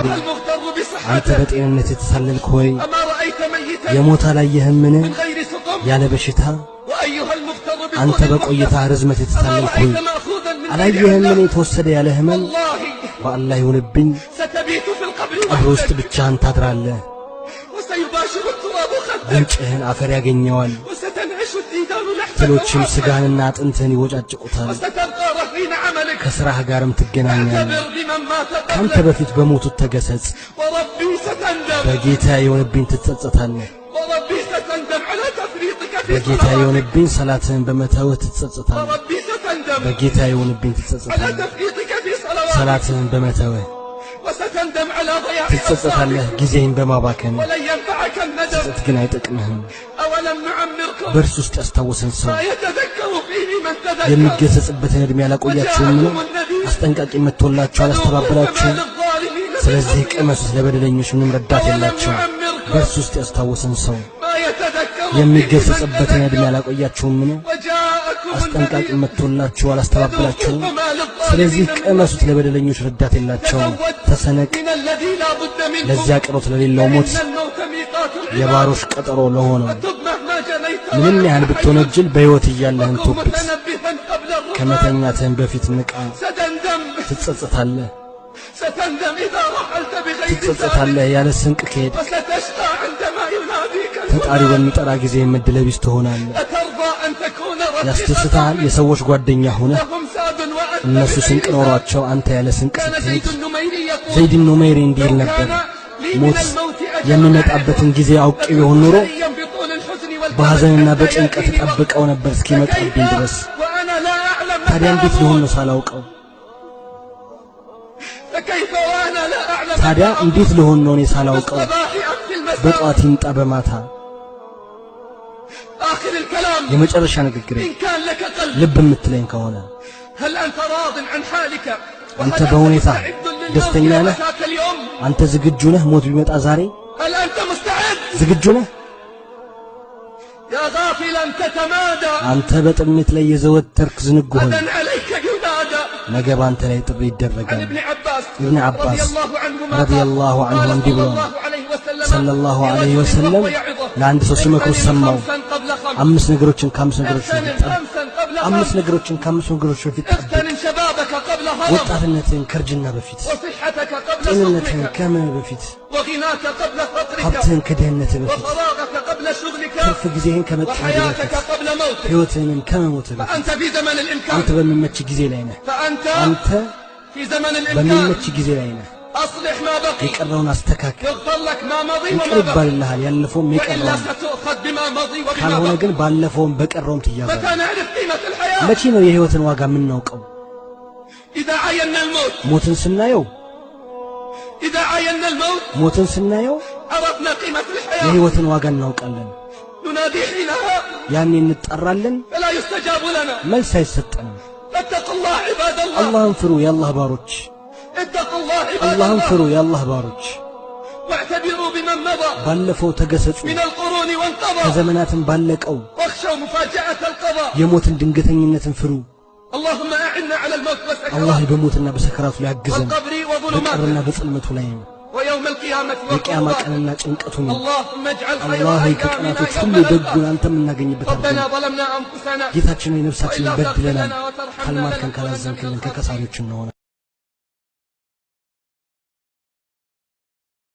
أيها المغتر አንተ بصحته በጤንነት የተታለልክ ሆይ أما رأيت ميتا የሞተ አላየህምን? من غير سقم ያለ በሽታ። وأيها المغتر አንተ بطول በቆይታ المدة ርዝመት أما የተታለልክ ሆይ رأيت مأخوذا من غير አላየህምን? علة የተወሰደ ያለ ህመም። والله በአላህ ይሁንብኝ ستبيت في القبر ቀብር ውስጥ وحدك ብቻህን ታድራለህ። وسيباشر التراب خدك ጉንጭህን አፈር ያገኘዋል። وستنعش الديدان لحمك ትሎችም وعظمك ስጋህንና አጥንትህን ይወጫጭቁታል። وستبقى رهين عملك ከሥራህ ጋርም ትገናኛለህ። اعتبر بمن مات ከአንተ قبلك በፊት በሞቱት ተገሰጽ። وربي ستندم በጌታ የሆነብኝ ትጸጸታለህ። وربي ستندم على تفريطك في በጌታ صلواتك የሆነብኝ ሰላትህን በመተውህ ትጸጸታለህ። وربي ستندم በጌታ የሆነብኝ على ትጸጸታለህ። تفريطك في صلواتك ሰላትህን በመተውህ وستندم على ضياع ትጸጸታለህ። أوقاتك ጊዜህን በማባከን ولن ينفعك الندم ጸጸት ግን አይጠቅምህም። أولم نعمركم በእርሱ ውስጥ ያስታወሰን ሰው ما يتذكر فيه من تذكر የሚገሰጽበትን ዕድሜ አላቆያችሁምን? وجاءكم النذير አስጠንቃቂ መጥቶላችሁ فذوقوا فما አላስተባበላችሁም? للظالمين من ስለዚህ نصير ቅመሱት፣ ለበደለኞች ምንም ረዳት أولم የላቸውም። نعمركم በእርሱ ውስጥ ያስታወሰን ሰው ما يتذكر فيه من የሚገሰጽበትን ዕድሜ تذكر አላቆያችሁምን? وجاءكم አስጠንቃቂ النذير መጥቶላችሁ فذوقوا አላስተባበላችሁም? فما ስለዚህ للظالمين من ቅመሱት፣ نصير ለበደለኞች ረዳት የላቸውም። تزود ተሰነቅ من الذي لا بد منه ለዚያ ቀሮት ለሌለው ሞት فإن الموت ميقات العباد የባሮች ቀጠሮ ለሆነው وتب مهما جنيت ምንም وأنت ያህል حي ብትወነጅል በሕይወት እያለህን وكن ቶብት። متنبها قبل الرقاد ከመተኛትህን በፊት ንቃ። ستندم ትጸጸታለህ፣ ستندم إذا رحلت بغير زاد ትጸጸታለህ ያለ ስንቅ ከሄድክ። وستشقى عندما يناديك ተጣሪው المنادي በሚጠራ ጊዜ ዕድለቢስ ትሆናለህ። أترضى أن تكون رفيق ያስደስትሃል قوم የሰዎች ጓደኛ ሆነህ لهم زاد وأنت እነሱ ስንቅ بغير زاد ኖሯቸው አንተ ያለ ስንቅ كان ስትሄድ። زيد النميري يقول ዘይድ ኑመይሪ እንዲህ لو ይል ነበር፣ كان لي من ሞት الموت أجل የሚመጣበትን أعرفه ጊዜ አውቄ ቢሆን لكنت ኖሮ حريا بطول الحزن والكرب በሐዘንና حتى በጭንቀት يأتيني وقته ጠብቀው ነበር እስኪመጣብኝ فكيف ድረስ። وأنا لا أعلم متى ታዲያ እንዴት ሊሆን أموت ነው ሳላውቀው? فكيف وأنا لا أعلم متى ታዲያ እንዴት أموت ልሆን ነው እኔ ሳላውቀው? بالصباح أم في المساء በጠዋት ይምጣ በማታ። آخر الكلام የመጨረሻ ንግግሬ إن كان لك قلب ልብ የምትለኝ ከሆነ هل أنت راض عن حالك አንተ وهل أنت በሁኔታ مستعد للموت ደስተኛ لو ነህ? أتاك اليوم አንተ ዝግጁ ነህ? ሞት ቢመጣ ዛሬ هل أنت مستعد ዝግጁ ነህ? يا غافلا تتمادى አንተ በጥሜት ላይ የዘወተርክ ዝንጉ ሆይ غدا عليك ينادى ነገ በአንተ ላይ ጥሪ عن ይደረጋል። ابن عباس ኢብን رضي አባስ الله عنهما رضي قال الله عنه قال እንዲህ صلى ብለዋል። الله عليه وسلم صلى الله عليه لرجل وسلم وهو يعظه ለአንድ ሰው ሲመክሩት اغتنم ሰማው። خمسا قبل خمس አምስት ነገሮችን ከአምስት ነገሮች በፊት اغتنم ጠብቅ። خمسا قبل አምስት خمس ነገሮችን ከአምስት ነገሮች በፊት ጠብቅ። اغتنم شبابك قبل هرم ወጣትነትህን ከእርጅና በፊት፣ وصحتك قبل ጤንነትህን سقمك ከህመም በፊት፣ وغناك قبل فقرك ሀብትህን ከድህነትህ በፊት፣ وفراغك قبل شغلك ትርፍ ጊዜህን ከመጠመድ وحياتك በፊት፣ قبل موتك ሕይወትህንም ከመሞትህ በፊት። فأنت في زمن الإمكان አንተ በሚመች ጊዜ ላይ ነህ። فأنت አንተ في زمن الإمكان በሚመች ጊዜ ላይ ነህ። أصلح ما بقي የቀረውን አስተካክል። يغفر لك ما مضي ይቅር وما بقي ይባልልሃል ያለፈውም وإلا የቀረውም። ستؤخذ بما مضي وبما ካልሆነ بقي ግን ባለፈውም በቀረውም ትያዛለህ። متى نعرف قيمة الحياة መቼ ነው የሕይወትን ዋጋ የምናውቀው? إذا عاينا الموت ሞትን ስናየው إذا عاينا الموت ሞትን ስናየው عرفنا قيمة الحياة የሕይወትን ዋጋ እናውቃለን። ننادي حينها ያኔ እንጠራለን፣ فلا يستجاب لنا መልስ አይሰጠንም። فاتقوا الله عباد الله አላህን ፍሩ የአላህ ባሮች፣ اتقوا الله عباد አላህን الله ፍሩ የአላህ ባሮች። واعتبروا بمن مضى ባለፈው ተገሰጹ፣ من القرون وانقضى ከዘመናትን ባለቀው واخشوا مفاجأة القضاء የሞትን ድንገተኝነትን ፍሩ። اللهم أعنا على الموت አላህ والسكرات በሞትና በሰከራቱ ላይ አግዘን፣ والقبر በቀብርና وظلماته በጽልመቱ ላይ ويوم القيامة የቅያማ وكرباته ቀንና ጭንቀቱን። اللهم اجعل خير አላህ ሆይ أيامنا ከቀናቶች يوم ሁሉ نلقاك ደጉን አንተ የምናገኝበት ربنا አድርገን። ظلمنا أنفسنا ጌታችን ሆይ ነፍሳችንን وإن لم تغفر በድለናል፣ لنا وترحمنا ካልማርከን لنكونن من ካላዘንክልን الخاسرين ከከሳሪዎች እንሆናለን።